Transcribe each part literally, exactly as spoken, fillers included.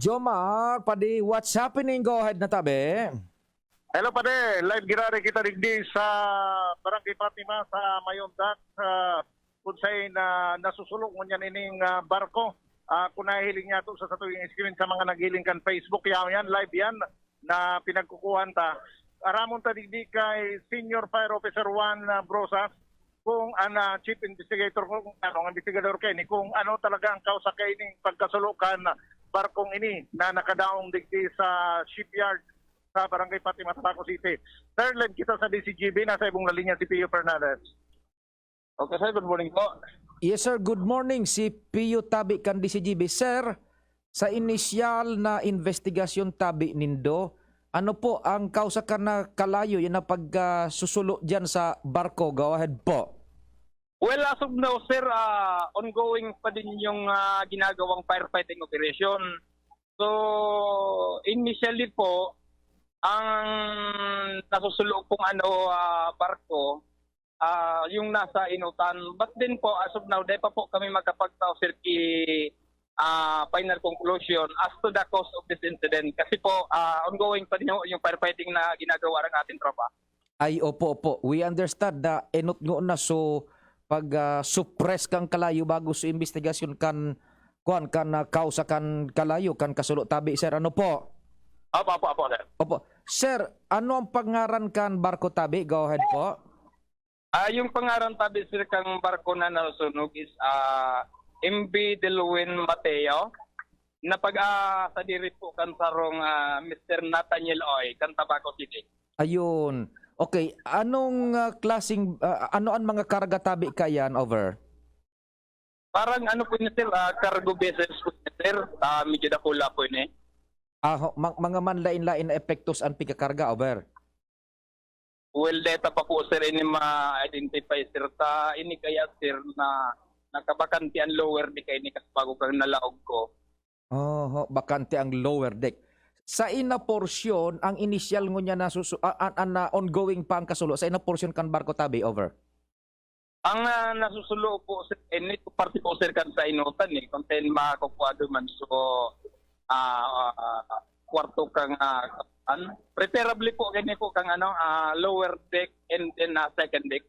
Jomar, padi, what's happening? Go ahead na tabi. Hello, padi. Live girare kita digdi sa Barangay Fatima sa Mayondak, sa kung saan na nasusulong ngunyan ining, ah, barko. Ah, kung nahihiling niya to sa satuyang screen sa mga naghiling kan Facebook, yaw yan, live yan na pinagkukuhan ta. Aramon ta digdi kay Senior Fire Officer Juan, ah, Brosas, kung ang, ah, chief investigator, kung ano, ang investigador kaini, kung ano talaga ang kausa kaining pagkasulo kan barkong ini na nakadaong digdi sa shipyard sa Barangay Fatima, Tabaco City. Sir, live kita sa D C G B, nasa ibong na linya si Pio Fernandez. Okay, sir. Good morning po. Yes, sir. Good morning. Si Pio tabi kan D C G B. Sir, sa inisyal na investigasyon tabi nindo, ano po ang kausa kan kalayo yan na pagkasusulo diyan sa barko? Go ahead po. Well, as of now, sir, ah, ongoing pa din yung, ah, ginagawang firefighting operation. So, initially po, ang nasusulo pong ano, ah, barko, ah, yung nasa Inutan. But then po, as of now, di pa po kami makapagtao, sir, ki, ah, final conclusion as to the cause of this incident. Kasi po, ah, ongoing pa din ho yung firefighting na ginagawa ng ating tropa. Ay, opo, opo. We understand na enot ngona, so pag, ah, suppress kan kalayo bago sa investigasyon kan, kuwan, kan, ah, kausa kan kalayo, kan kasulo tabi, sir. Ano po? Opo, opo, opo, sir. Opo. Sir, ano ang pangaran kan barko tabi? Go ahead po. Ah, yung pangaran tabi, sir, kang barko na nasunog is, ah, M V Delwin Mateo, na pag, ah, sadiri po kan sarong, ah, Mister Nathaniel Oy, kan Tabaco City. Ayun. Okay, anong, ah, klaseng, ah, ano ang mga karga tabi kaiyan, over? Parang ano po yun, sir, ah, cargo vessels po yun, sir. Ah, medyo dakula po yun, eh. Ah, ho, ma-, mga manlain-lain na epektos ang pigkakarga, over? Well, data pa po, sir, ini ma-identify, sir. Ta ini kaya, sir, na nakabakante ang lower deck kay ini kas bago kang nalaog ko. Oho, bakante ang lower deck. Sa ina porsyon, ang inisyal ngunyan na susu-, ah, ah, ah, na ongoing pa ang kasulo, sa ina porsyon kan barko tabi, over? Ang, ah, nasusulo po, sir, eh, nito parte po, sir, kan sa Inutan, eh, kung saan makukuha duman. So, ah, ah, kwarto kang, ah, an-, preferably po, ganyan po, kang ano, ah, lower deck and then, ah, second deck.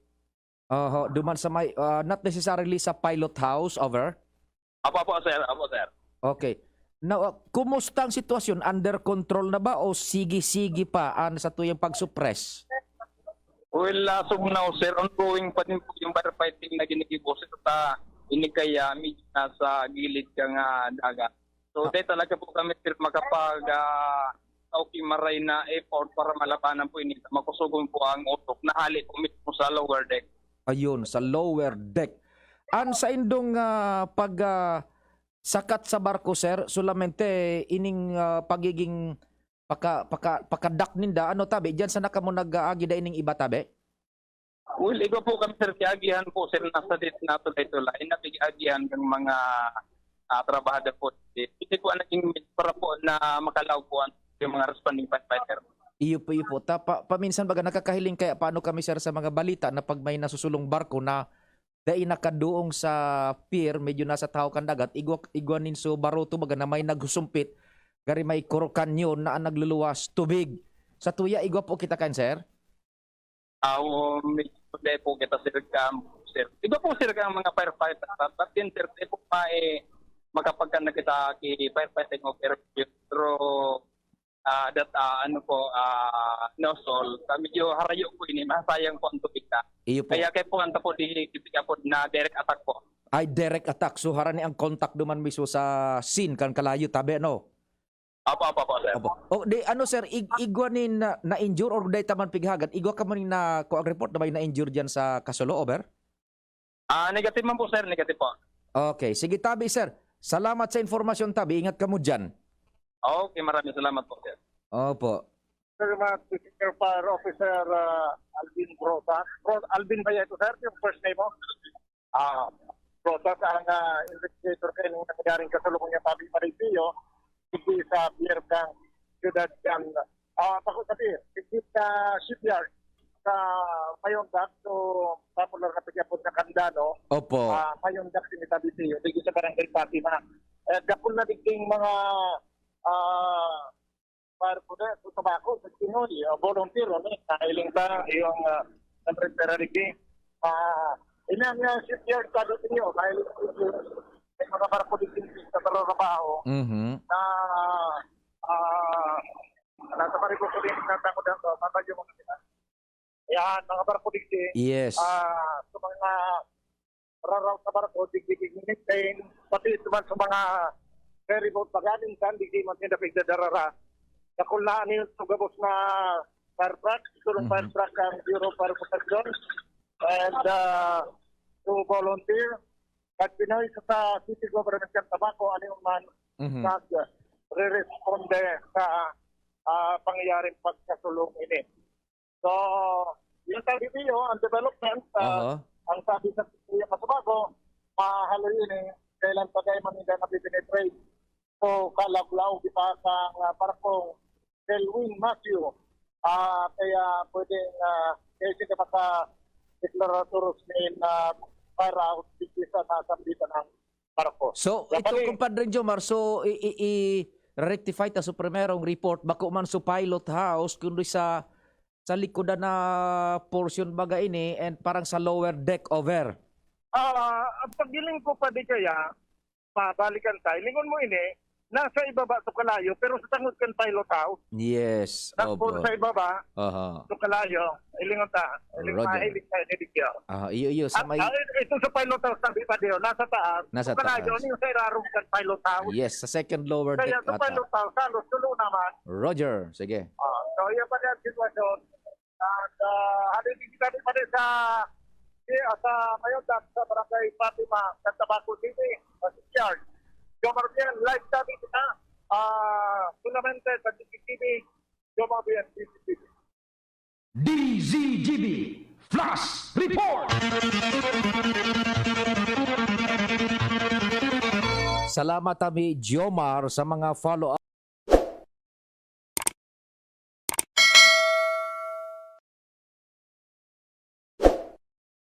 Oho, duman sa may, ah, not necessarily sa pilot house, over? Apo, apo, sir. Apo, sir. Okay. Now, ah, kumusta ang sitwasyon? Under control na ba o sige-sige pa ang satuyang pag-suppress? Well, as of now, sir, ongoing pa din po yung firefighting na ginigibo, sir, sa ini kaya medyo nasa gilid ka nga dagat. So, Ah. dahil talaga po kami, sir, makapag, ah, okay, maray na effort para malabanan po ini. Makusugon po ang usok. Nahali po mismo sa lower deck. Ayun, sa lower deck. An sa indong, ah, pag, ah, sakat sa barko, sir, solamente ining, ah, pagiging paka-, paka-, pakadak ninda, ano tabi, diyan sana kamo nag-aagi da ining iba tabi? Well, igwa po kami, sir, kiagihan po, sir, nasa dit na tulay-tulay, na pig-agihan ng mga, ah, trabahador po. Hindi po ang naging means para po na makalaog po ang, yung mga responding firefighter. Iyo po, iyo po. Ta-, pa-, paminsan baga nakakahiling kaya paano kami, sir, sa mga balita na pag may nasusulong barko na dai nakaduong sa pier, medyo nasa tahaw kan dagat, igwa, igwa nin so baroto baga na may naghusumpit, gari may kuro kanyon na an nagluluwas tubig. Sa tuya, igwa po kita kan, sir? Ah, oo, medyo dai po kita, sir, kam-, sir. Igwa po, sir, ang mga firefighter, but then, sir, dai po pa, eh, makapagkan na kita ki firefighting operation. Pero ah, that, ah, ano po, ah, nozzle, ah, medyo harayo po ini, masayang po ang tubig na. Iyo po. Kaya kaya po ang tapo di, di po na direct attack po. Ay, direct attack. So, harani ang contact duman mismo sa scene kan kalayo, tabi, ano? Apo, apo, apo, sir. Opo. O, di, ano, sir, ig-, igwa nin na, na-injure or dai ta man pighahagan? Igwa ka man na, kuang report na may na-injure diyan sa Kasulo, over? Ah, negative man po, sir. Negative po. Okay. Sige, tabi, sir. Salamat sa informasyon, tabi. Ingat kamo diyan. Okay, maraming salamat po, sir. Opo. Salamat, Senior Fire Officer, ah, Alvin Rosa. Ro-, Alvin ba yan ito, sir? Yung first name mo? Ah, Rosas ang, ah, investigator kayo ng nangyaring kasalukong niya, Pabi Maripio, hindi sa pier kang siyudad kang, ah, bako sa pier, hindi sa shipyard, sa Mayondak, so, popular na pagyapon sa Kandano, Opo. ah, Mayondak, Sinita, Viseo, dito sa Barangay Fatima. Eh, dapol na digding mga ah, para po na, sa tabako, sa Pinoy, ah, volunteer, ano, nahiling ta, yung, ah, sa Primera Degree. Ah, inang, ah, shipyard sa Dutinyo, nahiling po yung, yung mga barko dito sa trabaho Mhm. na, ah, nasa Marigoso din, natakot ang, ah, mga yung mga sila. Yan, mga barko digdi. Yes. Ah, sa mga raraw sa barko, digdi maintain. Pati ito man sa mga ferry boat, baga minsan, digdi man sila pigdadarara. Dakul na ano yun, sa gabos na fire truck, siguro Mhm. fire truck ang Bureau of Fire Protection. And, ah, to volunteer. At Pinoy sa, sa city government ng Tabaco, ano yung man, Mhm. nag-re-responde sa, ah, pangyayaring pagkasulong ini. So, yung sa video, ang development, ah, Aha. ang sabi sa Pilipinas sa bago, mahaloy yun eh, kailan pa tayo man hindi napipenetrate. So, kalaglaw kita sa, ah, barkong Delwin Matthew. Ah, kaya pwedeng, ah, kaya sila maka-declaratoros ngayon na para sa nasambitan ng barko. So, Dapat ito, eh. Compadre Jomar, so, i-, i-, i-rectify ta sa primerong report, bako man sa pilot house, kundi sa, sa likodan na portion baga ini, and parang sa lower deck over. Ah, ang paghiling ko pa di kaya, mabalikan tayo. Lingon mo ini, nasa ibaba to kalayo, pero sa tangod kan pilot house. Yes, Nagpon opo. sa ibaba, Aha. to kalayo. Ilingon ta. Iling Roger. mahiling tayo ni Digyo. Ah, iyo, iyo, sa At, may ah, ito sa pilot house, sabi pa diyo, nasa taas. Nasa Sa kalayo, taas. ano yung sa irarom kan pilot house? Yes, sa second lower Kaya deck sa ata. pilot house, halos tulo naman. Roger, sige. Ah, so, yan pa rin ang sitwasyon. At, ah, halin din kami pa rin sa, si, ah, sa Mayondan, sa Barangay Fatima, sa Tabaco City, sa Shipyard. Jomar Bien, live kami kita. Ah, solamente sa D Z G B, Jomar Bien, D Z G B. D Z G B Flash Report! Salamat, Ami Jomar, sa mga follow-up.